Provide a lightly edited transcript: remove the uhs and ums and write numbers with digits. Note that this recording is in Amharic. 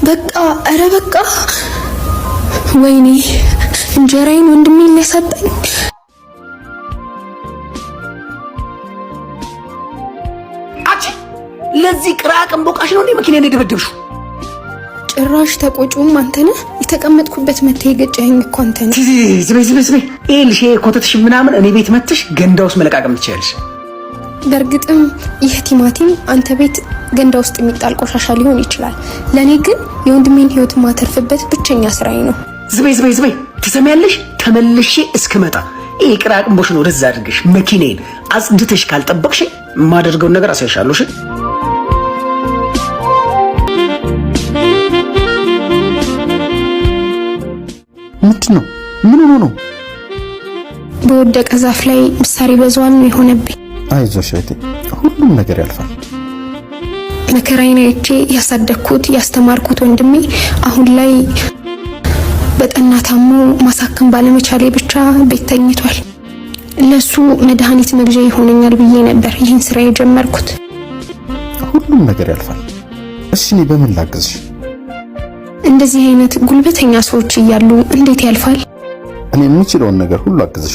በቃ፣ ኧረ በቃ። ወይኔ እንጀራዬን ወንድሜን ሊያሳጣኝ። አንቺ ለዚህ ቅራቅንቦ ዕቃሽ ነው እንዴ መኪናዬን የደበደብሽው? ጭራሽ ተቆጪውም አንተ ነህ። የተቀመጥኩበት መተህ የገጨኸኝ እኮ አንተ ነህ። ዝም በይ፣ ዝም በይ፣ ዝም በይ። ይኸውልሽ ይሄ ኮተትሽ ምናምን እኔ ቤት መተሽ ገንዳ ውስጥ መለቃቀም ትችያለሽ። በእርግጥም ይህ ቲማቲም አንተ ቤት ገንዳ ውስጥ የሚጣል ቆሻሻ ሊሆን ይችላል። ለእኔ ግን የወንድሜን ሕይወት ማተርፍበት ብቸኛ ስራዬ ነው። ዝም በይ፣ ዝም በይ፣ ዝም በይ። ትሰሚያለሽ? ተመልሼ እስክመጣ ይሄ ቅራቅንቦሽን ወደዛ አድርገሽ መኪናዬን አጽድተሽ ካልጠበቅሽ የማደርገውን ነገር አሳይሻለሁ። እሺ? ምንድን ነው? ምን ሆኖ ነው? በወደቀ ዛፍ ላይ ምሳር ይበዛዋል ነው የሆነብኝ። አይዞሽ እህቴ፣ ሁሉም ነገር ያልፋል። መከራዬን አይቼ ያሳደግኩት ያስተማርኩት ወንድሜ አሁን ላይ በጠና ታሞ ማሳከም ባለመቻሌ ብቻ ቤት ተኝቷል። ለሱ መድኃኒት መግዣ ይሆነኛል ብዬ ነበር ይህን ስራ የጀመርኩት። ሁሉም ነገር ያልፋል። እሺ እኔ በምን ላግዝሽ? እንደዚህ አይነት ጉልበተኛ ሰዎች እያሉ እንዴት ያልፋል? እኔ የምችለውን ነገር ሁሉ አግዝሽ።